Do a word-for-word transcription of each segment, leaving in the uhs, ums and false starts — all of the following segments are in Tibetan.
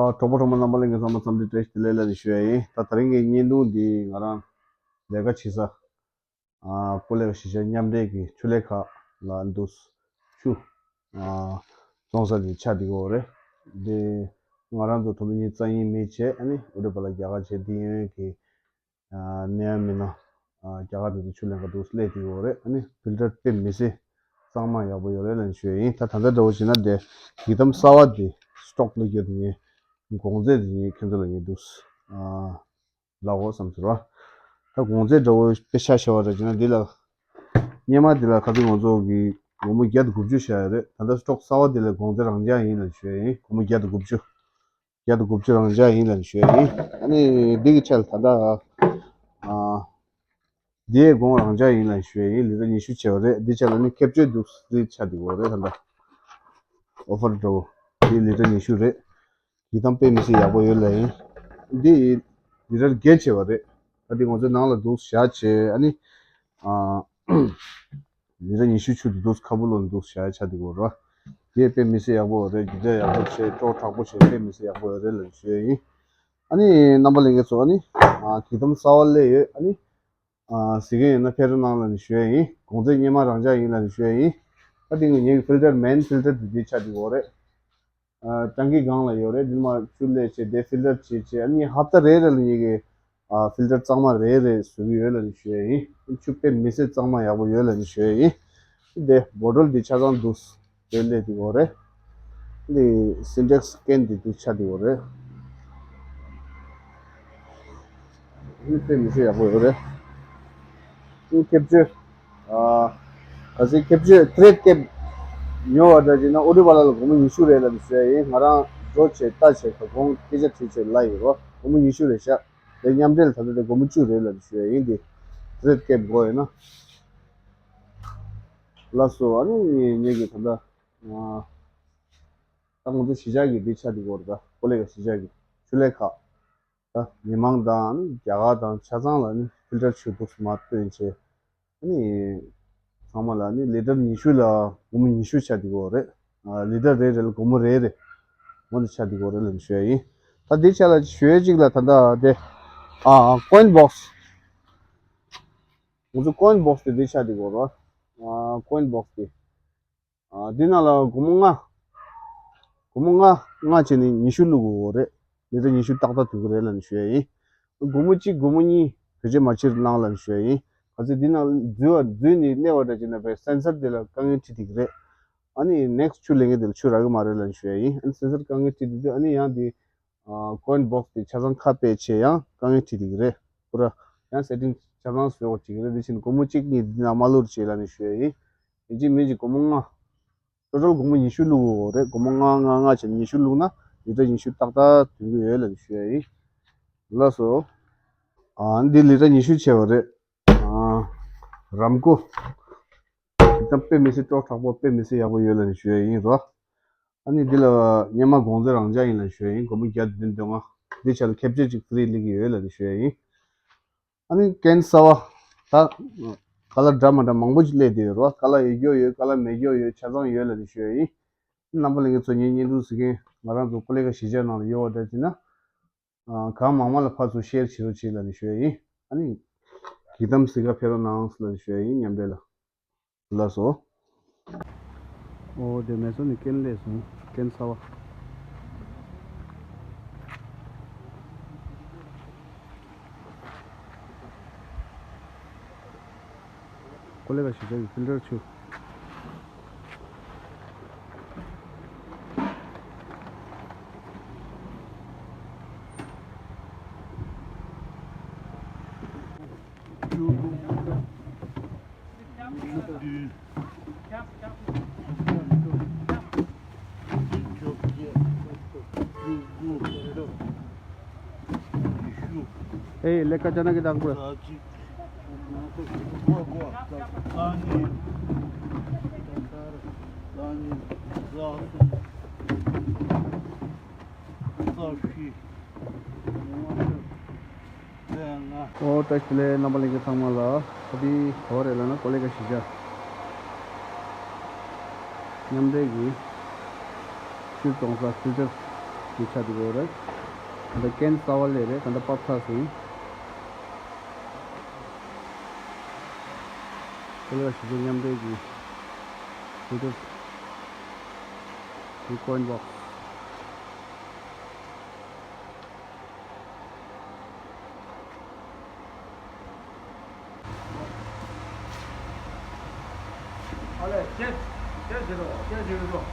ཨ། གྲོགས་པོ་གྲོགས་མོ་རྣམ་པ་ལྷན་རྒྱས་ཚང་མ་འཚམས་འདྲི་བཀྲ་ཤིས་བདེ་ལེགས་ལ་ནི་ཞུ་ཡ་ཡིན། ད་དེ་རིང་གི་བརྙན་ཐུང་འདི་ང་རང་ལས་ཀ་བྱེད་ས། ཨ། སྤོ་ལོ་གཞིས་ཆགས་མཉམ་འབྲེལ་གྱི་ཆུ་ལྷས་ཁ་ལ་འདུག་ཆུ། ཨ། བཙོང་ས་འདི་ཆགས་འདི་གོ་རེད། འདི་ང་རང་ཚོ་ཐོག་མའི་ཉིན་རྩ་ཉིན་མེད་བྱས། ཨ་ནི་ཨུ་རི་པ་ལ་རྒྱ་གར་བྱས། འདི་ཡོན་གྱི་ཨ། གནས་ཡ་མིན་ན། ཨ། རྒྱ་གར་དེ་ཚོ་ཆུ་ལེན་ག་འདུག་སླེབས་དེ་ཡོད་རེད། ཨ་ནི་ཕིལ་ཊར་དཔེ་མི་སྲིད་གཙང་མ་ཡག་པོ་ཡོད་རེད་ལབ་ནས་ཞུ་ཡ་ཡིན། ད་ད་ལྟ་འདྲ་བོ་བྱས་ན་དེ་གི་དམ་གསར་བ་དེ་སི་ཊོག་སླེབས་ཡོད་དེ། ངས་གོང་ཚད་དེ་ངས་ཁྱེད་ཚོ་ལ་ངས་འདུག་ཨ། ལབ་འོ་བསམ་ཟེར་བ། ད་གོང་ཚད་འདྲ་བོ་དཔེ་ཆ་བཞག་པ་འདྲ་བྱས་ན་འདི་ལ། སྔོན་མ་འདི་ལ་ཁ་སང་ང་ཚོ་གི་སྒོར་མོ་བརྒྱ་དང་དགུ་བཅུ་བཞག་ཡོད་རེད། ད་ལྟ་སི་ཊོག་གསར་བ་འདི་ལ་གོང་ཚད་རང་འཇགས་ཡིན་ལབ་ནས་ཞུ་ཡ་ཡིན། སྒོར་མོ་བརྒྱ་དང་དགུ་བཅུ། བརྒྱ་དང་དགུ་བཅུ་རང་འཇགས་ཡིན་ལབ་ནས་ཞུ་ཡ་ཡིན། ཨ་ནི་འདི་གི་ཆ་ལ་ད་ལྟ། ཨ། འདི་ཡའི་གོང་རང་འཇགས་ཡིན་ལབ་ནས་ཞུ་ཡ་ཡིན། ལི་ཊར་ཉི་ཤུ་བྱས་པ་རེད། འདི་ཆ་ལ་ནི་ཁེབས་གཅོད་འདུག་སེ་ཆགས་འདི་གོ་རེད། ད་ལྟ་ཨོ་ཕར་འདྲ་བོ། འདི་ལི་ཊར་ཉི་ཤུ་རེད། གི་དམ་དཔེ་མི་སྲིད་ཡག་པོ་ཡོད་ལབ་ཡིན། འདི་ལི་ཊར་བརྒྱད་བྱས་པ་རེད། ད་འདི་ང་ཚོའི་ནང་ལ་འདུག་སེ་བཞག་བྱས། ཨ་ནི། ཨ། ལི་ཊར་ཉི་ཤུ་ཆུ་དེ་འདུག་སེ་ཁ་སྦུག་ལོག་འདུག་སེ་བཞག་ཆ་དེ་གོ་ར། དེ་དཔེ་མི་སྲིད་ཡག་པོ་རེད། རྒྱུ་ཆ་ཡག་པོ་བྱས། སྤྲོ་དྲག་པོ་བྱས། དཔེ་མི་སྲིད་ཡག་པོ་ཡོད་རེད་ལབ་ཞུ་ཡ་ཡིན། ཨ་ནི་རྣམ་པ་ལྷན་རྒྱས་ཚོ། ཨ་ནི། ཨ། གི་དམ་གསར་བ་སླེབས་ཡོད། ཨ་ནི། ཨ། གཟིགས་མཁན་ཡོད་ན་ཕེབས་རོགས་གནང་ལབ་ནས་ཞུ་ཡ་ཡིན། གོང་ཚད་སྔོན་མ་རང་འཇགས་ཡིན་ལབ་ནས་ཞུ་ཡ་ཡིན། ད་དེ་ངའི་ཕིལ་ཊར་མེན་ཕིལ་ཊར་དེ་དེ་ཆ་དེ་གོ་རེད། ཨ། ཊང་ཀི་སྒང་ལ་ཡོད་རེད། འདི་མ་ཆུ་སླེབས་བྱས་དེ་ཕིལ་ཊར་བྱས་བྱས། ཨ་ནི་ཧབ་ཏ་རེ་རེ་ལ་ངེད་ཀྱིས། ཨ། ཕིལ་ཊར་གཙང་མ་རེ་རེ་བཟོ་གི་ཡོད་ལབ་ནས་ཞུ་ཡ་ཡིན། ཆུ་དཔེ་མི་སྲིད་གཙང་མ་ཡག་པོ་ཡོད་ལབ་ནས་ཞུ་ཡ་ཡིན། དེ་བོ་ཊལ་འདི་ཆ་ཚང་འདུག་སེ་སླེབས་དེ་གོ་རེད། འདི་སིན་ཊེག་སི་ཀེན་འདི་འདུག་ཆ་དེ་གོ་རེད། འདི་དཔེ་མི་སྲིད་ཡག་པོ་ཡོད་རེད། འདི་ཁེབས་གཅོད། ཨ། གལ་སྲིད་ཁེབས་གཅོད་ཊེ་རེ་ཌི་ཁེབ་ཉོ་བ་འདྲ་བྱས་ན་ཨོ་ཌི་པ་ལ་ལ་སྒོར་མོ་ཉི་ཤུ་རེད་ལབ་ནས་ཞུ་ཡ་ཡིན། ང་རང་འགྲོ་བྱས་ལྟ་བྱས་ཁ་གོང་སྐད་ཆ་དྲིས་བྱས་ལབ་ཡོད་རོ། སྒོར་མོ་ཉི་ཤུ་རེད་ཤག་དེ་མཉམ་འབྲེལ་ད་ལྟ་དེ་སྒོར་མོ་བཅུ་རེད་ལབ་ནས་ཞུ་ཡ་ཡིན། དེ་ཊེ་རེ་ཌི་ཁེབ་དགོས་ཡོད་ན། ལགས་སོ། ཨ་ནི་ངེད་ཀྱི་ད་ལྟ། ཨ། ད་ང་ཚོ་གཞིས་ཆགས་ཀྱི་འདི་ཆ་འདི་གོ་རེད། ད་སྤོ་ལོ་གཞིས་ཆགས་ཀྱི་ཆུ་ལྷས་ཁ། ད་མི་མང་དང་རྒྱ་གར་དང་ཆ་ཚང་ལ་ནི་ཕིལ་ཊར་ཆུ་འདུག་སེ་མར་བཏོན་བྱས། ཨ་ནི་ཚང་མ་ལ་ནི་ལི་ཊར་ཉི་ཤུ་ལ་སྒོར་མོ་ཉི་ཤུ་ཆ་འདི་གོ་རེད། ཨ། ལི་ཊར་རེ་རེ་ལ་སྒོར་མོ་རེ་རེ་འོ་འདི་ཆ་འདི་གོ་རེད་ལབ་ནས་ཞུ་ཡ་ཡིན། ད་འདི་ཆ་ལ་ཞུ་ཡ་གཅིག་ལ་ད་ལྟ་དེ། ཨ། ཀོ་ཡིན་བོག་སི། ང་ཚོ་ཀོ་ཡིན་བོག་སི་དེ་འདི་ཆ་འདི་གོ་རེད། ཨ། ཀོ་ཡིན་བོག་སི་དེ། ཨ། འདི་ནང་ལ་སྒོར་མོ་ལྔ། སྒོར་མོ་ལྔ་ལྔ་བྱས་ནས་ཉི་ཤུ་བླུག་དགོས་རེད། ལི་ཊར་ཉི་ཤུ་ཏག་ཏག་ཐོན་གྱི་རེད་ལབ་ནས་ཞུ་ཡ་ཡིན། སྒོར་མོ་གཅིག་སྒོར་མོ་གཉིས་བེད་སྤྱོད་མ་བྱེད་གནང་ལབ་ནས་ཞུ་ཡ་ཡིན། གལ་སྲིད་འདི་ནང་འཛུལ་བ་འཛུལ་ནས་སླེབས་པ་འདྲ་བྱས་ན་པའི་སེན་སར་དེ་ལ་དཀའ་ངལ་འཕྲད་བསྡད་ཀྱི་རེད། ཨ་ནི་ནེག་སི་ཊི་ཆུ་ལེན་མཁན་དེ་ལ་ཆུ་རག་གི་མ་རེད་ལབ་ནས་ཞུ་ཡ་ཡིན། ཨ་ནི་སེན་སར་དཀའ་ངལ་འཕྲད་བསྡད་དུས། ཨ་ནི་ཡང་དེ། ཨ། ཀོ་ཡིན་བོག་སི་དེ་ཆ་ཚང་ཁ་ཕྱེ་བྱས་ཡང་དཀའ་ངལ་འཕྲད་བསྡད་ཀྱི་རེད། ཁོ་ར་ཡང་སེ་ཊིང་ཆ་ཚང་བཟོ་དགོས་བྱེད་ཀྱི་རེད། དེ་བཞིན་སྒོར་མོ་གཅིག་གཉིས་འདི་ནང་མ་བླུགས་བྱས་ལབ་ནས་ཞུ་ཡ་ཡིན། ཡིན་གཅིག་མིན་གཅིག་སྒོར་མོ་ལྔ། ཊོ་ཊལ་སྒོར་མོ་ཉི་ཤུ་བླུག་དགོས་རེད། སྒོར་མོ་ལྔ་ལྔ་ལྔ་བྱས་ཉི་ཤུ་བླུགས་ན་ལི་ཊར་ཉི་ཤུ་ཏག་ཏག་ཐོན་གྱི་ཡོད་ལབ་ནས་ཞུ་ཡ་ཡིན། ལགས་སོ། ཨ། འདི་ལི་ཊར་ཉི་ཤུ་བྱས་པ་རེད། ཨ། རམ་ཀོ། འདི་ད་དཔེ་མི་སྲིད་སྤྲོ་དྲག་པོ། དཔེ་མི་སྲིད་ཡག་པོ་ཡོད་ལབ་ནས་ཞུ་ཡ་ཡིན་རོ། ཨ་ནི་འདི་ལ་སྔོན་མ་གོང་ཚད་རང་འཇགས་ཡིན་ལབ་ཞུ་ཡ་ཡིན། སྒོར་མོ་བརྒྱ་དང་བདུན་བདུན་ལྔ། འདི་ཆ་ལ་ཁེབས་གཅོད་ཅིག་ཧྥི་རི་སླེབས་ཀྱི་ཡོད་ལབ་ནས་ཞུ་ཡ་ཡིན། ཨ་ནི་ཀེན་གསར་བ། ད་ཁ་ལག་འདྲ་མ་འདྲ་མང་པོ་ཅིག་སླེབས་བསྡད་ཡོད་རེད་བ། ཁ་ལག་ཡོད་རྒྱུ་ཡོད། ཁ་ལག་མེད་རྒྱུ་ཡོད། ཆ་ཚང་ཡོད་ལབ་ནས་ཞུ་ཡ་ཡིན། རྣམ་པ་ལྷན་རྒྱས་ཚོ་ངའི་བརྙན་ཐུང་གཟིགས་མཁན་ང་རང་ཚོ་ཀོ་ལི་གྷལ་གཞིས་ཆགས་ནང་ལ་ཡོད་པ་འདྲ་བྱས་ན། ཨ། གང་མང་མང་ལ་ཕར་ཚུར་ཤེར་བྱེད་རོགས་བྱེད་ལབ་ནས་ཞུ་ཡ་ཡིན། ཨ་ནི་གི་དམ་གཟིགས་ག་ཕེབས་རོགས་གནང་ལབ་ནས་ཞུ་ཡ་ཡིན། མཉམ་འབྲེལ་ལ། ལགས་སོ། ཨོ། དེ་མེ་སོ་ནས་ཀེན་སླེབས་སོང་། ཀེན་གསར་བ། ཀོ་ལི་གྷལ་གཞིས་ཆགས་ཀྱི་ཕིལ་ཊར་ཆུ། ཨེ། ལས་ཀ་ཅ་ན་གི་དང་པོ། ཨོ། བཀྲ་ཤིས་བདེ་ལེགས། རྣམ་པ་ལྷན་རྒྱས་ཚང་མ་ལ། ཨ། འདི་ག་བ་རེད་ལབ་ན་ཀོ་ལི་གྷལ་གཞིས་ཆགས་མཉམ་འབྲེལ་གྱི་ཆུ་བཙོང་ས་ཕིལ་ཊར་ གི་ཆ་དེ་གོ་རེད། ད་ལྟ་ཀན་གསར་པ་སླེབས་རེད། ད་ལྟ་ཕབ་ཚར་སོང་། དེ་ལ་གཞིས་བྱེས་མཉམ་འབྲེལ་གྱི་དེ་དེ་དེ་ཀོ་ཡིན་བྷོག་སི། ཨ་ལས། ཅེ། ཅེ་བྱེད་རོགས། ཅེ་བྱེད་རོགས།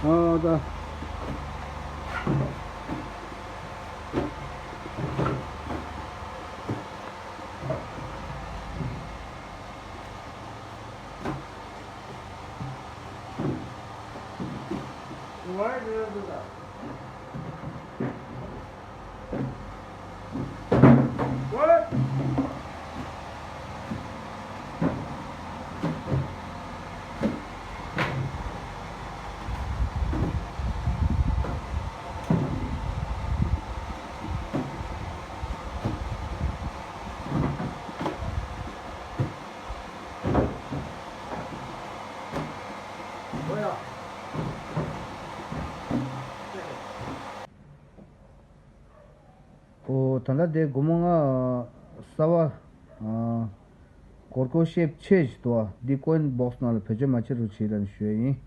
ཨ་ད། Why do you do that? ཨོ། ད་ལྟ་དེ་སྒོར་མོ་ལྔ་གསར་པ། ཨ། སྒོར་སྒོར་ཤེབ་ཆེ་ཞིག་འདུག་ཨ། འདི་ཀོ་ཡིན་བྷོག་སི་ནང་ལ་བེད་སྤྱོད་མ་བྱེད་རོགས་བྱེད་ལབ་ནས་ཞུ་ཡ་ཡིན།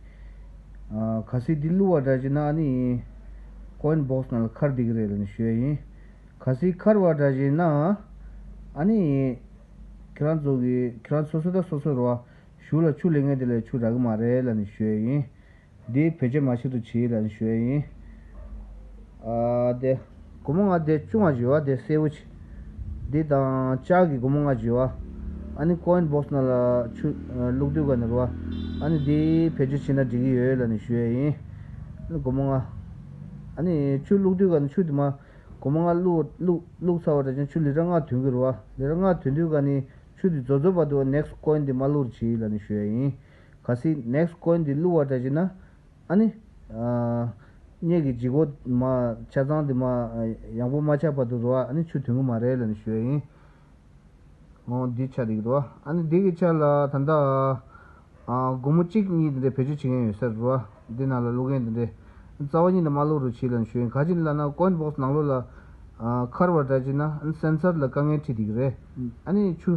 ཨ། གལ་སྲིད་འདི་བླུགས་པ་འདྲ་བྱས་ན་ཨ་ནི་ཀོ་ཡིན་བྷོག་སི་ནང་ལ་འཁར་བསྡད་ཀྱི་རེད་ལབ་ནས་ཞུ་ཡ་ཡིན། གལ་སྲིད་འཁར་བ་འདྲ་བྱས་ན་ཨ་ནི་ཁྱེད་རང་ཚོ་གི་ཁྱེད་རང་སོ་སོ་དང་སོ་སོ་རེད་བ། གཞུག་ལ་ཆུ་ལེན་མཁན་དེ་ལ་ཆུ་རག་གི་མ་རེད་ལབ་ནས་ཞུ་ཡ་ཡིན། འདི་བེད་སྤྱོད་མ་བྱེད་རོགས་བྱེད་ལབ་ནས་ཞུ་ཡ་ཡིན། ཨ། དེ་སྒོར་མོ་ལྔ་དེ་བཅུ་ལྔ་བྱེད་པ་དེ་གསལ་པོ་བྱེད། འདི་དང་ལྕགས་ཀྱི་སྒོར་མོ་ལྔ་བྱེད་པ། ཨ་ནི་ཀོ་ཡིན་བྷོག་སི་ནང་ལ་ཆུ་བླུགས་དུས་ག་ནས་རེད་བ། ཨ་ནི་འདི་བེད་སྤྱོད་བྱེད་ན་འགྲིག་གི་ཡོད་ལབ་ནས་ཞུ་ཡ་ཡིན། ཨ་ནི་སྒོར་མོ་ལྔ། ཨ་ནི་ཆུ་བླུགས་དུས་ག་ནས་ཆུ་དེ་མ། སྒོར་མོ་ལྔ་བླུགས་བླུགས་བླུགས་ཚར་བ་འདྲ་ཅན་ཆུ་ལི་ཊར་ལྔ་ཐོན་གྱི་རེད་བ། ལི་ཊར་ལྔ་ཐོན་དུས་ག་ནས་ཆུ་དེ་རྫོགས་རྫོགས་བར་དུ་ནེག་སི་ཊི་ཀོ་ཡིན་དེ་མ་བླུགས་རོགས་བྱེད་ལབ་ནས་ཞུ་ཡ་ཡིན། གལ་སྲིད་ནེག་སི་ཊི་ཀོ་ཡིན་དེ་བླུགས་པ་འདྲ་བྱས་ན། ཨ་ནི། ཨ། སྔོན་གྱི་ལྗིད་ཁོག་མ་ཆ་ཚང་དེ་མ་ཡག་པོ་མ་ཆགས་བར་དུ་རེད་བ། ཨ་ནི་ཆུ་ཐོན་གྱི་མ་རེད་ལབ་ནས་ཞུ་ཡ་ཡིན། འོ། འདི་ཆ་འགྲིག་འདུག་ཨ་ནི་འདི་གི་ཆ་ལ་ད་ལྟ། ཨ། སྒོར་མོ་གཅིག་གཉིས་དེ་འདྲའི་བེད་སྤྱོད་བྱེད་མཁན་ཡོད་ས་རེད་བ། འདི་ནང་ལ་བླུག་མཁན་དེ་འདྲའི། རྩ་བ་ཉིད་ནས་མ་བླུག་རོགས་བྱེད་ལབ་ནས་ཞུ་ཡ་ཡིན། ག་རེ་ལབ་ན་ཀོ་ཡིན་བྷོག་སི་ནང་ལོགས་ལ། ཨ། འཁར་བ་འདྲ་བྱས་ན་ཨ་ནི་སེན་སར་ལ་དཀའ་ངལ་འཕྲད་བསྡད་ཀྱི་རེད། ཨ་ནི་ཆུ།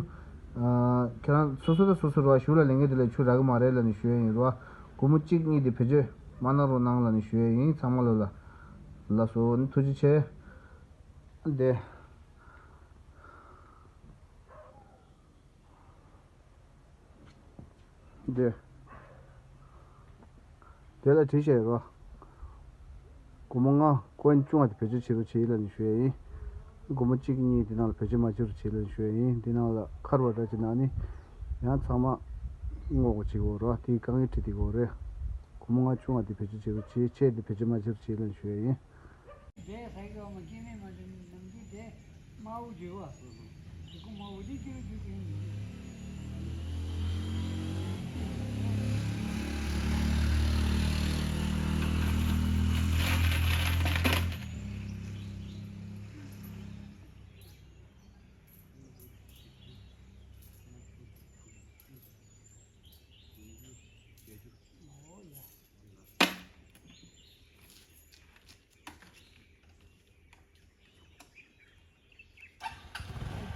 ཨ། ཁྱེད་རང་སོ་སོ་དང་སོ་སོ་རེད་བ། གཞུག་ལ་ལེན་མཁན་དེ་ལ་ཆུ་རག་གི་མ་རེད་ལབ་ནས་ཞུ་ཡ་ཡིན་རེད་བ། སྒོར་མོ་གཅིག་གཉིས་དེ་བེད་སྤྱོད་མ་གནང་རོགས་གནང་ལབ་ནས་ཞུ་ཡ་ཡིན། ཚང་མ་ལོ་ལ། ལགས་སོ། ཐུགས་རྗེ་ཆེ། འདི། འདི། དེ་ལ་བྲིས་བཞག་ཡོད་རོ། སྒོར་མོ་ལྔ་ཀོ་ཡིན་བཅུ་ལྔ་དེ་བེད་སྤྱོད་བྱེད་རོགས་བྱེད་ལབ་ནས་ཞུ་ཡ་ཡིན། སྒོར་མོ་གཅིག་གཉིས་དེ་ནང་ལ་བེད་སྤྱོད་མ་བྱེད་རོགས་བྱེད་ལབ་ནས་ཞུ་ཡ་ཡིན། དེ་ནང་ལ་འཁར་བ་འདྲ་ཅིག་ནང་ནི་ཡང་ཚང་མ་སྔོག་པ་བྱེད་དགོས་རོ། དེའི་དཀའ་ངལ་འཕྲད་བསྡད་ཀྱི་ཡོད་རེད། སྒོར་མོ་ལྔ་བཅུ་ལྔ་དེ་བེད་སྤྱོད་བྱེད་རོགས་བྱེད། ཆེ་དེ་བེད་སྤྱོད་མ་བྱེད་རོགས་བྱེད་ལབ་ནས་ཞུ་ཡ་ཡིན། དེ་ས་ཡི་འོག་མ་སྐྱེ་དམན་མ་དེ་ནམ་རྒྱུན་དེ་དམར་པོ་བརྗོད་པ། དེ་ཀོ་དམར་པོ་དེ་སྐྱེ་རུ་བརྗོད་ཀྱི་ཡིན།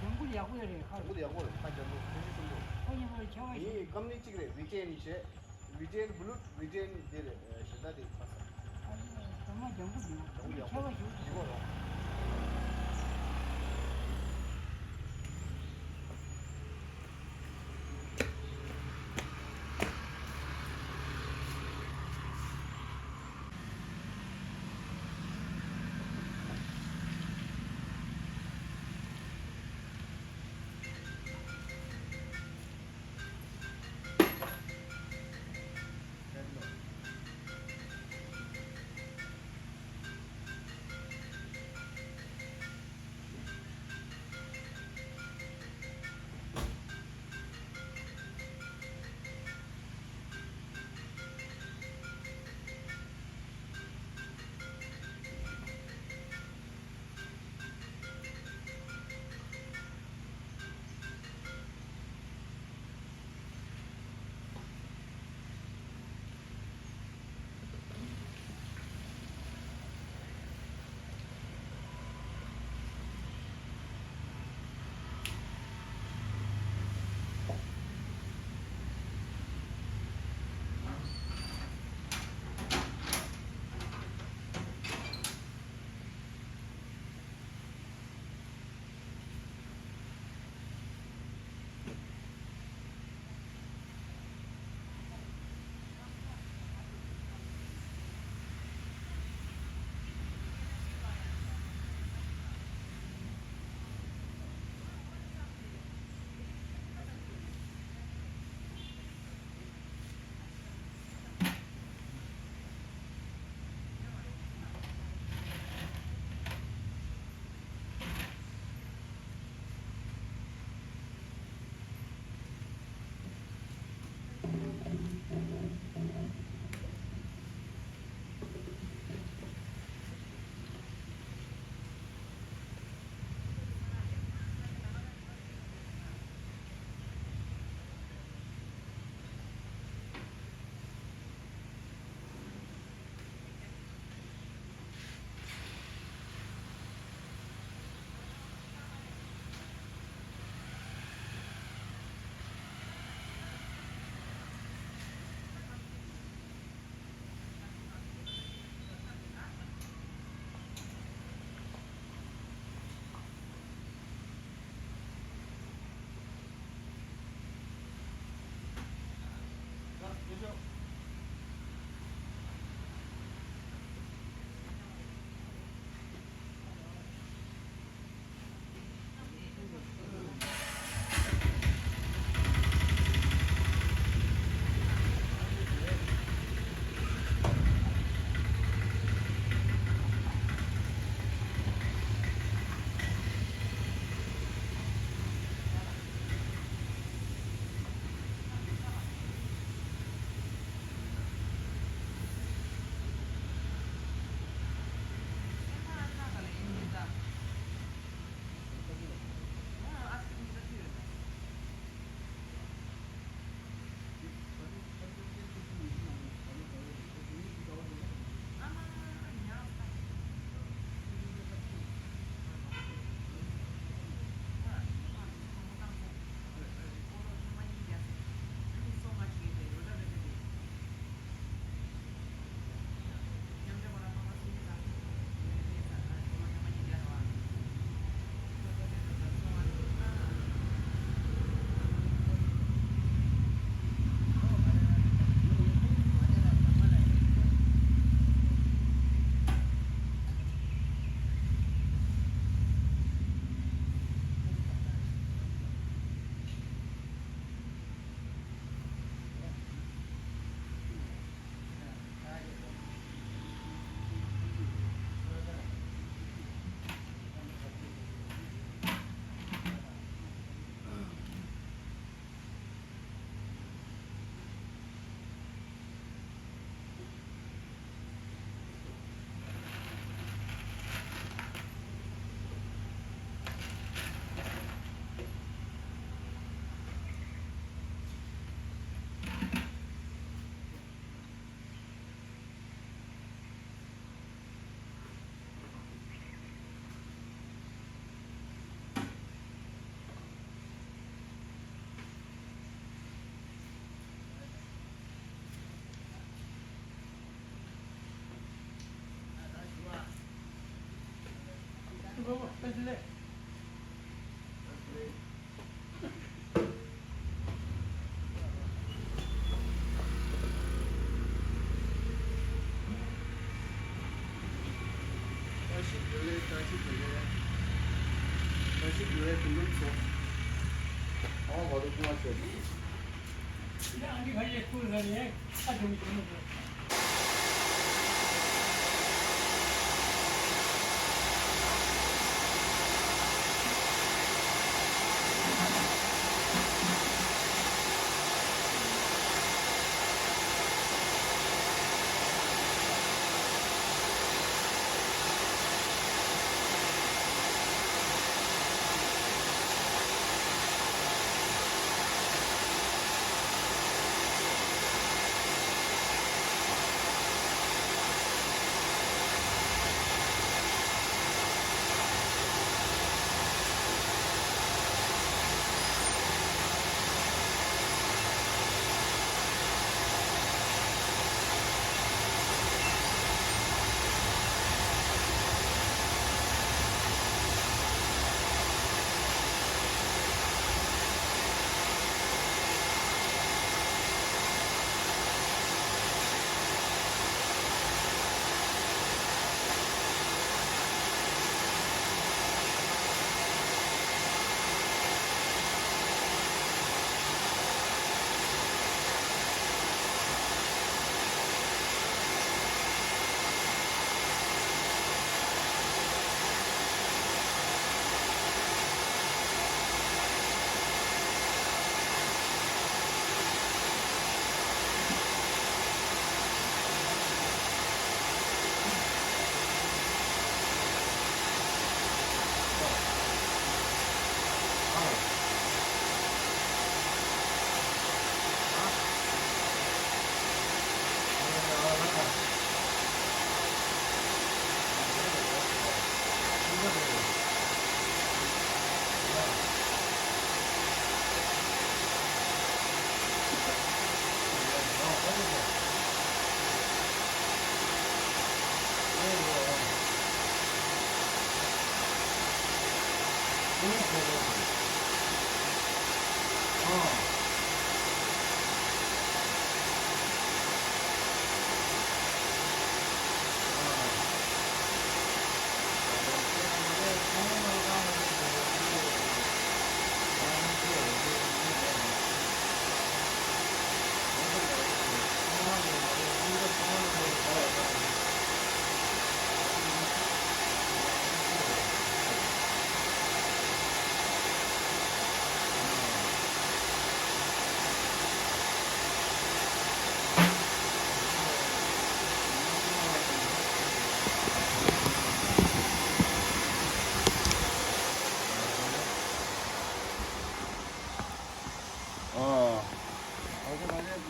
ལྗང་གུ་ཡག་པོ་རེད། ཁ་ལྗང་གུ་ཡག་པོ་རེད། ཁ་ལྗང་གུ་ཐུང་ཐུང་ཐུང་ཐུང་། ཁ་ཉེ་པོ་ལ་ཁྱད་པར་ཞིག་ངའི་ཀམ་ནི་གཅིག་རེད། བི་ཏྲེན་ཞེས། བི་ཏྲེན་བླུད། བི་ཏྲེན་འདི་རེད། གཞན་དག་དེ་ཁ་ས། ཨ་ནི་ཚང་མ་ལྗང་གུ་འདུག་ལྗང་གུ་ཡག་པོ། ཁྱད་པར་ཞིག་ཡག་པོ་རེད།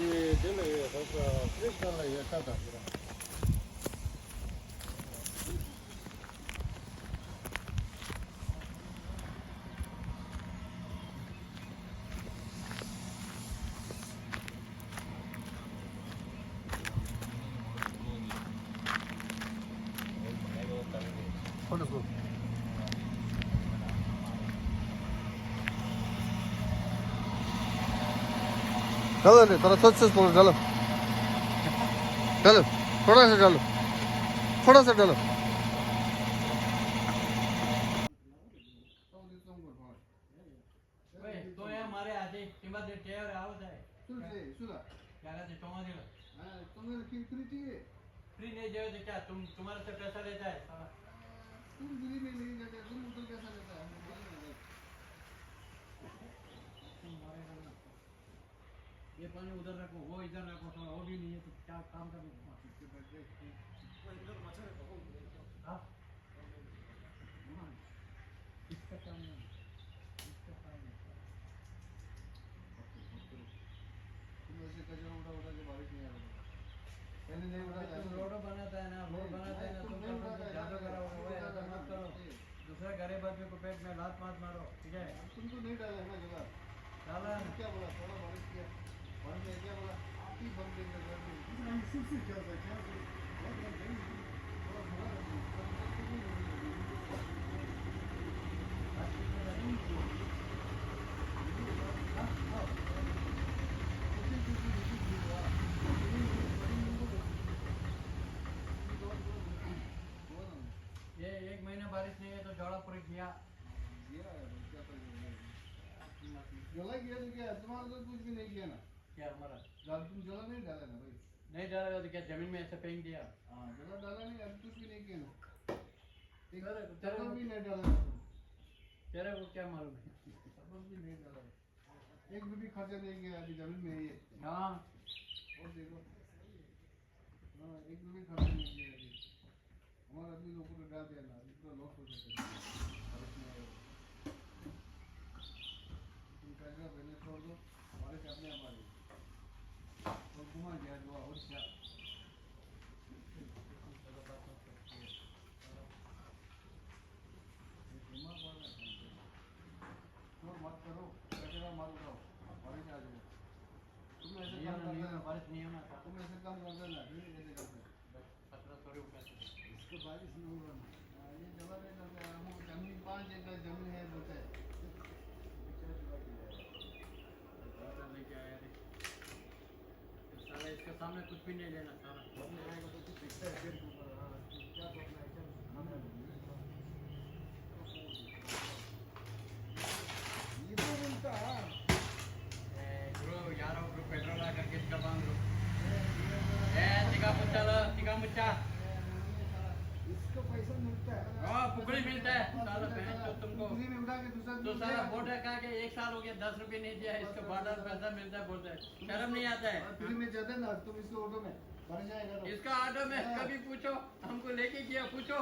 དེ་ལ་ཡོད་ཧོ་ས་ཁྲིད་ཁང་ལ་ཡོད་ཁ་དང་ཟེར། चलो नहीं, थोड़ा सोच सोच बोलो, चलो। चलो, थोड़ा सा चलो। थोड़ा सा चलो। ओए, तो यार मारे आते, टिम्बर दे टेवर आओ जाए। सुन से, सुन। क्या कहते हैं, टोमा दे। हाँ, टोमा दे, फ्री, फ्री चाहिए। फ्री नहीं दे तो क्या, तुम, तुम्हारे से पैसा लेता है, साला। तुम फ्री में नहीं देते, तुम उधर पैसा लेता है, हमें मालूम है भाई। तुम मारेगा ना। ये पानी उधर रखो, वो इधर रखो, थोड़ा वो भी नहीं है तो क्या काम करेंगे? हाँ? इसका काम नहीं है। इसका काम नहीं है। तुम ऐसे कचरा उठा उठा के बारिश नहीं आ रही। पहले नहीं उठाता तुम था। रोड बनाता है ना, रोड नहीं, बनाता है नहीं, ना, तुम तुम नहीं उठाता है, झाड़ू नहीं, करा हुआ नहीं है, उठाता ऐसा है, मत करो। नहीं। दूसरा गरीब आदमी को पेट में लात मत मारो, ठीक है? तुमको नहीं डाला है ना जगह। डाला है। क्या बोला? थोड़ा बारिश किया। बारिश में क्या बोला? आप ही बम देंगे घर में। नहीं, सिर्फ से क्या था? क्या से? बहुत बड़ा जंग थी। थोड़ा बुरा लगा। ये एक महीना बारिश नहीं है तो झाड़ा पूरे गया। गया है भाई, क्या करेंगे? गला गया तो क्या? तुम्हारा तो कुछ भी नहीं किया ना। क्या हमारा? जल, तुम जला नहीं डाला ना भाई। नहीं डाला तो क्या जमीन में ऐसे फेंक दिया? हाँ, जला डाला नहीं, अभी कुछ भी नहीं किया ना। एक तेरे, तेरे पत्थर को भी नहीं डाला ना तुम। तेरे को क्या मालूम है? पत्थर भी नहीं डाला है। एक रुपये खर्चा नहीं किया, अभी जमीन में ही है। हाँ। और देखो। हाँ, एक रुपये खर्चा नहीं किया अभी। हमारे आदमी लोगों को तो डाल दिया ना, अभी पूरा लॉस हो जाता है। बारिश नहीं आएगा। तुम कचरा पहले छोड़ दो, बारिश अपने आप आ जाएगी। और घुमा गया जो और क्या? ये घुमा पड़ा है। शोर मत करो, कचरा मत उठाओ, बारिश आ जाएगा। तुम ऐसे नहीं काम होना, नहीं करते होना, ना, बारिश नहीं होना था। तुम ऐसे काम करते ना, फिर ऐसे करते। खतरा थोड़ी उठा सकते। इसको बारिश नहीं होगा ना। हाँ, ये जवाब नहीं करते, हम जमीन पाँच एकड़ जमीन है बोलते हैं। क्या जवाब दिया है? ज्यादा लेके आया रे। साला इसके सामने कुछ भी नहीं लेना साला। सामने आएगा तो कुछ दिखता है पेड़ के ऊपर, हाँ, क्या करना है, क्या करना है। ये तो मिलता है। ए, ब्रो, यार, ब्रो, पेट्रोल आकर के इसका बांध लो। ए, तिका मुच्चा लो, तिका मुच्चा। इसको पैसा मिलता है। हाँ, फुकड़ी मिलता है। साला बहन चोद तुमको। फुकड़ी मिलता है कि दूसरा तो दिन साला मिलेगा। बोल रखा है कि एक साल हो गया, दस रुपये नहीं दिया, इसको बारह पैसा मिलता है बोलते हैं। शर्म नहीं आता है? और फ्री में जाते ना तुम इसके ऑटो में, भर जाएगा तो। इसका ऑटो में हाँ। कभी पूछो, हमको लेके गया, पूछो।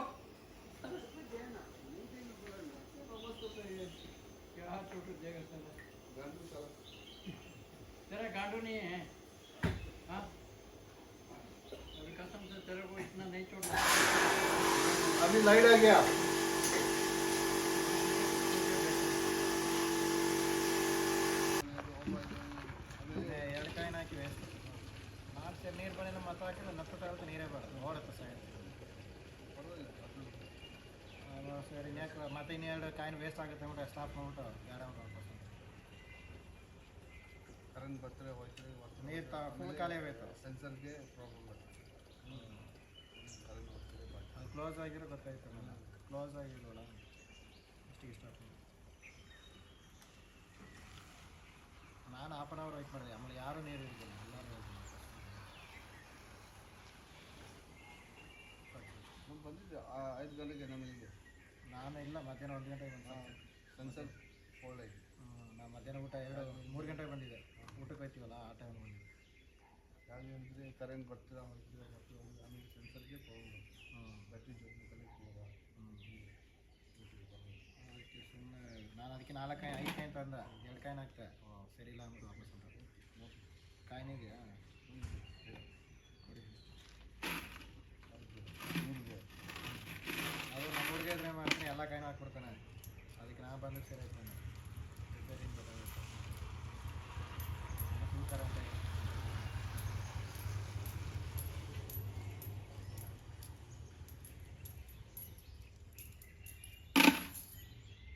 इसको गया ना, नहीं देंगे बोला ना। तो बस तो सही है। क्या छोटू देगा साला? गांडू साला। तेरा गांडू नहीं है, हाँ? अभी कसम से तेरे को इतना नहीं छोड़ना। अभी लाइट आ गया। ಎಡಕಾಯಿನ ಹಾಕಿ ವೇಸ್ಟ್. ಮಾರ್ಚ್ ನೀರು ಬರೋಣ ಮತ್ತೆ ಹಾಕಿದ್ರೆ ನತ್ತು ತಾಲೂಕು ನೀರೇ ಬರೋದು ಓಡುತ್ತೆ ಸೈಡ್. ಸರಿ, ಯಾಕೆ ಮತ್ತೆ ಇನ್ನೆರಡು ಕಾಯಿನ್ ವೇಸ್ಟ್ ಆಗುತ್ತೆ ಅಂದ್ಬಿಟ್ಟು ಸ್ಟಾಪ್ ಮಾಡ್ಬಿಟ್ಟು ಯಾರು ವಾಪಸ್ ಕರೆಂಟ್ ಬರ್ತಾರೆ ಹೋಯ್ತಾರೆ. ನೀರು ತಾ ಫುಲ್ ಖಾಲಿ ಆಗೈತೆ. ಸೆನ್ಸರ್ಗೆ ಪ್ರಾಬ್ಲಮ್ ಬರ್ತದೆ. ಕರೆಂಟ್ ಬರ್ತಾರೆ ಅದು ಕ್ಲೋಸ್ ಆಗಿರೋ ಗೊತ್ತಾಯ್ತು ನನಗೆ. ಕ್ಲೋಸ್ ಆಗಿಲ್ವಲ್ಲ, ಅಷ್ಟಿಗೆ ಸ್ಟಾಪ್. ನಾನು ಹಾಫ್ ಆನ್ ಅವರ್ ವೆಯ್ಟ್ ಮಾಡಿದೆ, ಆಮೇಲೆ ಯಾರೂ ನೀರು ಹಿಡಿದಿಲ್ಲ, ಎಲ್ಲರೂ ನಾನು ಬಂದಿದ್ದೆ ಆ, ಐದು ಗಂಟೆಗೆ ನಮಗೆ. ನಾನು ಇಲ್ಲ, ಮಧ್ಯಾಹ್ನ ಒಂದು ಗಂಟೆಗೆ ಬಂದೆ. ಹಾಂ, ಸೆನ್ಸರ್ ಫಾಲ್ಟ್ ಆಗಿದೆ. ಹ್ಞೂ, ನಾನು ಮಧ್ಯಾಹ್ನ ಊಟ ಎರಡು, ಮೂರು ಗಂಟೆಗೆ ಬಂದಿದ್ದೆ, ಊಟಕ್ಕೆ ಹೋಯ್ತೀವಲ್ಲ, ಆ ಟೈಮ್ ಬಂದಿದ್ದೆ. ಯಾರು ಹೇಳಿದ್ರೆ ಕರೆಂಟ್ ಬರ್ತೀರಾ, ಹೋಗ್ತೀರಾ, ಬರ್ತೀರಾ, ಆಮೇಲೆ ಸೆನ್ಸರ್ಗೆ ಪ್ರಾಬ್ಲಮ್. ಹ್ಞೂ. ಬ್ಯಾಟ್ರಿ ಜೊತೆ ಕನೆಕ್ಟ್ ಇವಾಗ. ಹ್ಞೂ. ಅದಕ್ಕೆ ಸುಮ್ಮನೆ ನಾನು ಅದಕ್ಕೆ ನಾಲ್ಕು ಕಾಯಿನ್, ಐದು ಕಾಯಿನ್ ತಂದ, ಎರಡು ಕಾಯಿನ್ ಹಾಕ್ತೆ. ಓ, ಸರಿ ಇಲ್ಲ ಅಂದ್ಬಿಟ್ಟು ವಾಪಸ್ ಅಂತ. ಕಾಯಿನಿಗೆ, ಆ. ಅದು ನಮ್ಮ ಹುಡುಗ ಇದ್ರೆ ಮಾಡ್ತೀನಿ, ಎಲ್ಲ ಕಾಯಿನ ಹಾಕ್ಬಿಡ್ತಾನೆ. ಅದಕ್ಕೆ ನಾ ಬಂದು ಸೇರೈತಾನೆ. ರಿಪೇರಿಂಗ್ ಗೊತ್ತಾಗುತ್ತೆ. ಸೂಪರ್ ಅಂತ.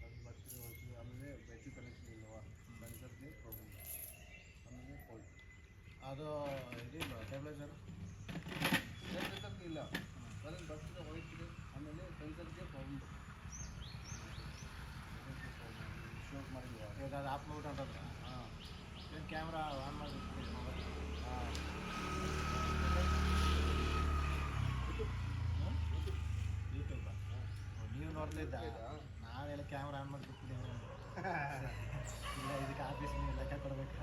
ಅದು ಬರ್ತಿರೋ ಹೊತ್ತಿಗೆ ಆಮೇಲೆ ಬ್ಯಾಟ್ರಿ ಕನೆಕ್ಷನ್ ಇಲ್ಲವಾ? ಸೆನ್ಸರ್‌ಗೆ ಪ್ರಾಬ್ಲಮ್. ಆಮೇಲೆ ಫಾಲ್ಟ್. ಅದು ಇದಿಲ್ಲ, ಸ್ಟೆಬಿಲೈಸರ್? ಸ್ಟೆಬಿಲೈಸರ್ ಇಲ್ಲ. ಕರೆಂಟ್ ಬರ್ತಿದೆ, ಹೋಯ್ತಿದೆ, ಆಮೇಲೆ ಸೆನ್ಸರ್‌ಗೆ ಪ್ರಾಬ್ಲಮ್. ಶೂಟ್ ಮಾಡಿಲ್ವಾ? ಇವಾಗ ಅದು ಆಫ್ ಮಾಡ್ಬಿಟ್ಟು ಅಂತಂದ್ರೆ. ಹಾಂ. ಏನು ಕ್ಯಾಮ್ರಾ ಆನ್ ಮಾಡಿ? ಹಾಂ. YouTube. ನೀವು ನೋಡ್ತಾ ಇದ್ದ? ನಾವೆಲ್ಲ ಕ್ಯಾಮ್ರಾ ಆನ್ ಮಾಡಿ ಬಿಟ್ಬಿಟ್ಟಿದ್ದೀವಿ. ಇಲ್ಲ, ಇದಕ್ಕೆ ಆಫೀಸ್ ನೀವು ಲೆಕ್ಕ ಕೊಡ್ಬೇಕು.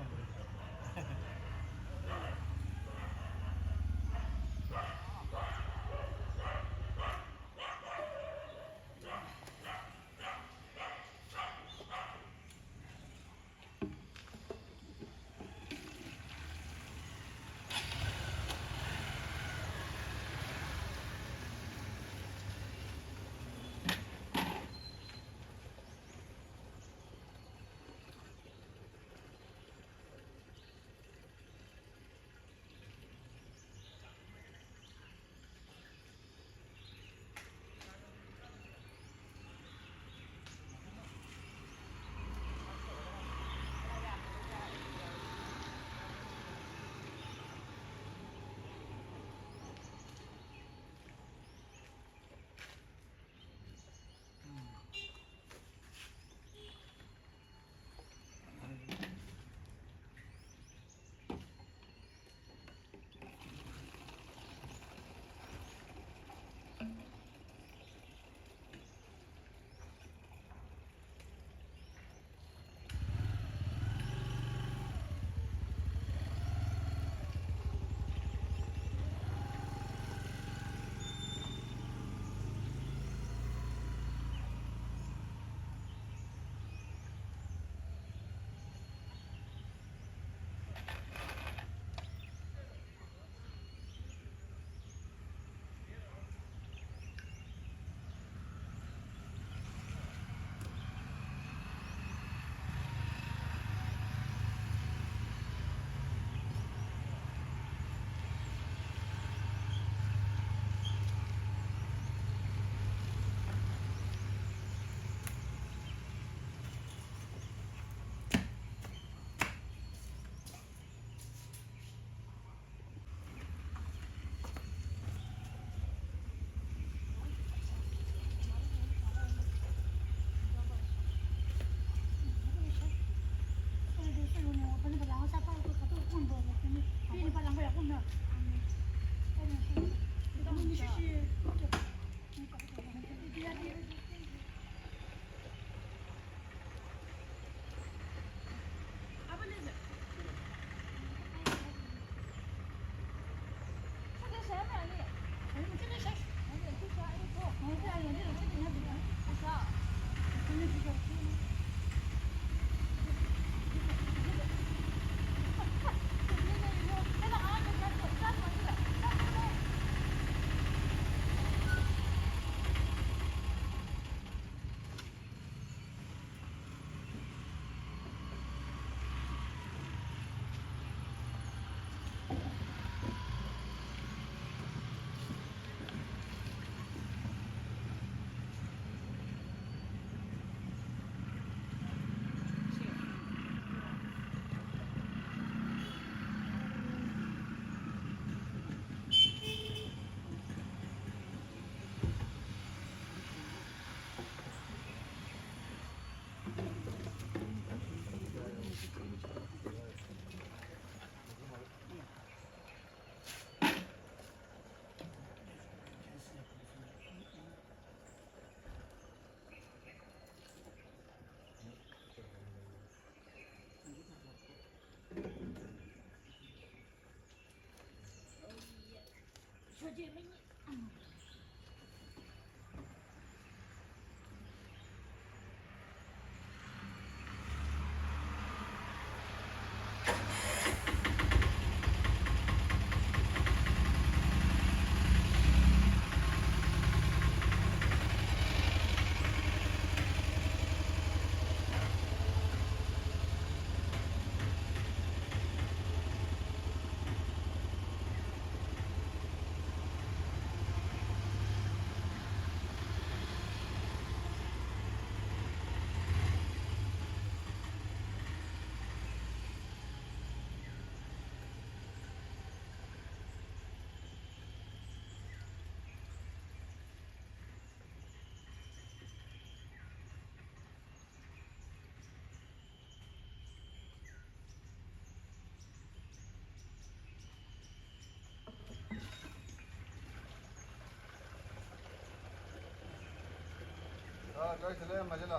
ད་དེ་ལས་མ་བྱེད་ལ།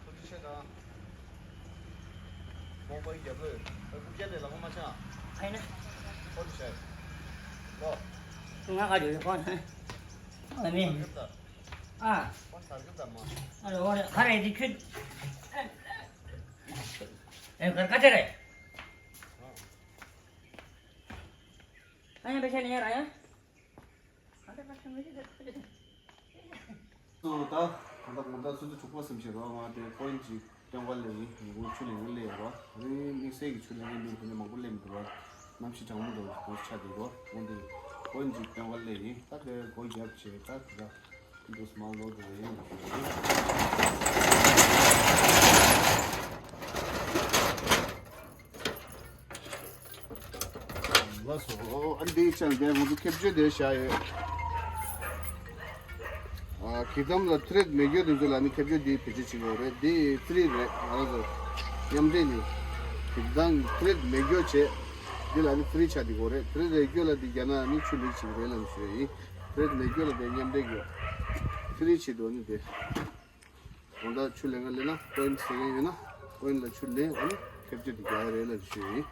ཐུགས་རྗེ་ཆེ་དང་། ཁོང་པའི་རྒྱབ་ལོས་ཨ་ཁུ་སྐྱ་དེ་ལ་ཁོ་མ་ཆགས། ཨ་ཡིན་ན། ཁོ་དེ་བྱས། ལོ། ང་ག་རེ་ཁོང་ཨ་མིན། ཨ། ཁོང་ཚར་གི་ད་མ། ཨ་ལོ་ཁ་རེ་དེ་ཁྱོད། ཨེ་གར་ཀ་ཅེ་རེད། ཨ་ཡང་པེ་ཤ་ནི་ཡ་ར་ཡ། ད་ད་ད་ད་ད་ད་སོ་སོ་གྲོགས་པོ་སེམས་ཤེས་རོགས། ང་དེ་པོ་ཡིན་ཅིག་སྟོན་པ་ལས་ཡིན། ཉིན་གུང་ཆུ་ལེན་གི་ལས་རོགས། ཨ་ནི་དམིགས་བསལ་གྱི་ཆུ་ལེན་གི་མི་དེ་ནས་མང་པོ་ལས་མི་འདུག་རོགས། གནམ་གཤིས་གྲང་མོ་འདུག་གོང་ཆ་དེ་རོགས། འོན་ཏེ་པོ་ཡིན་ཅིག་སྟོན་པ་ལས་ཡིན། ད་དེ་སྒོ་རྒྱབ་བྱས་ད་དེ་ད། འདུག་སྨག་ལོག་འདུག་ཡིན། ལགས་སོ། ཨ་འདི་ཅང་དེ་ང་ཚོ་ཁྱབ་བརྗོད་དེ་བྱ་ཡོད། ཨ་གི་དམ་ལ་ཐི་རེད་མེད་རྒྱུ་དེ་ཚོ་ལ་ནི་ཁྱབ་བརྗོད་དེ་བེད་སྤྱོད་བྱེད་དགོས་རེད། དེ་ཕི་རི་རེད། ང་རང་ཚོ་མཉམ་འབྲེལ་ནི་གི་དམ་ཐི་རེད་མེད་རྒྱུ་བྱས། འདི་ལ་ནི་ཕི་རི་ཆགས་དེ་དགོས་རེད། ཐི་རེད་རེད་རྒྱུ་ལ་འདི་རྒྱ་ནག་ནི་ཆུ་ལེན་བྱེད་ཀྱི་རེད་ལབ་ཞུ་ཡ་ཡིན། ཐི་རེད་མེད་རྒྱུ་ལ་དེ་མཉམ་འབྲེལ་གྱི་ཕི་རི་བྱེད་དོ་ནི་དེ། དགོང་དག་ཆུ་ལེན་ག་ལེན་ན་པོ་ཡིན་ཟེར་མཁན་ཡོད་ན་པོ་ཡིན་ལ་ཆུ་ལེན། ཨ་ནི་ཁྱབ་བརྗོད་དེ་རྒྱག་ཡ་རེད་ལབ་ཞུ་ཡིན།